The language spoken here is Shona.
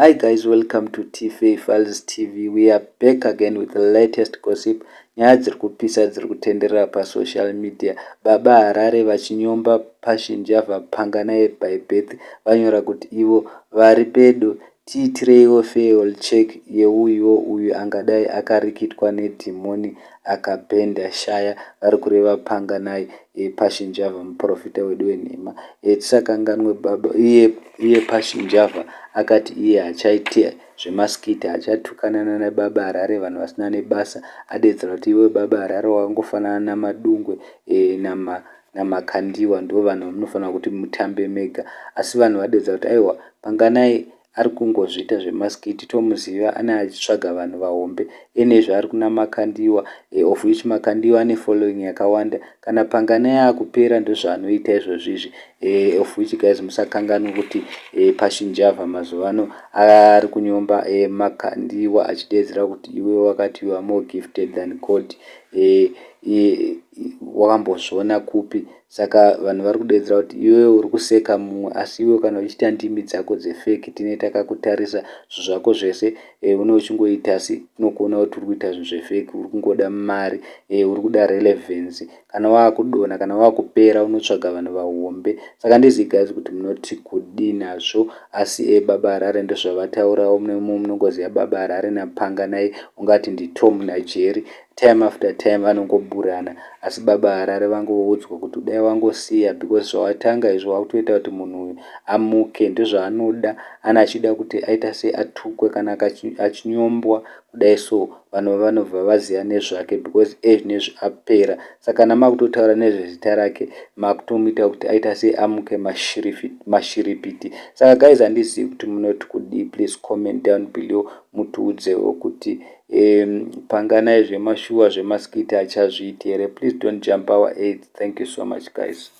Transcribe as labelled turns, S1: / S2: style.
S1: Hi guys, welcome to TFA Files TV. We are back again with the latest gossip. Nyaya dziri kupisa dziri kutenderera pasocial media. Baba Harare vachinyomba Passion Java Panganai by birth vanyora kuti ivo vari pedo tiitireiwo farewell check yeuyuwo uyu angadai akarikitwa nedhimoni akabhenda shaya. Vari kureva Panganai Passion Java, muprofita wedu wenhema. Tisakanganwe baba iye, iye Passion Java akati iye hachaiti zvemaskiti, hachatukanana nababa Harare, vanhu vasina nebasa. Adedzera kuti iwe Baba Harare wakangofanana naMadungwe naMakandiwa, ndo vanhu vamunofanira kuti mutambe mega. Asi vanhu vadedza kuti aiwa, Panganai ari kungozviita zvemaskiti, tomuziva ane achitsvaga vanhu vahombe enezvo ari kuna Makandiwa, of which Makandiwa ane following yakawanda. Kana Panganai akupera, ndozvaanoita izvozvo izvi. Of which guys, musakanganwa kuti Passion Java mazuva ano ari kunyomba Makandiwa achidedzera kuti iwe wakati you are more gifted than God, wakambozviona kupi? Saka vanhu vari kudedzera kuti iwewe uri kuseka mumwe, asi iwe kana uchiita ndimi dzako dzefake, tine takakutarisa zvinhu zvako zvese une uchingoita, asi tinokuona kuti uri kuita zvinhu zvefake, uri kungoda mari, uri kuda relevance. Kana waakudonha, kana waakupera, unotsvaga vanhu vahombe. Saka ndizivi guys kuti munoti kudii nazvo, asi Baba Harare ndozvavataurawo. Munongoziva Baba Harare naPanganai ungati ndiTom naJerry, time after time vanongoburana. Asi Baba Harare vangoudzwa kuti dai wangosiya, because zvawatanga izvo wakutoita kuti munhu uyu amuke. Ndozvaanoda, ana achida kuti aita sei, atukwe kana achinyombwa kudai, so vanhu vanobva vaziva nezvake, because ezvinezvi apera. Saka kana makutotaura nezvezita rake, makutomuita kuti aita sei, amuke mashiripiti. Saka guys, handizivi kuti munoti kudii. Please comment down below, mutiudzewo kuti Panganai zvemashuwa zvemaskiti achazviiti here. Please don't jump our aids. Thank you so much, guys.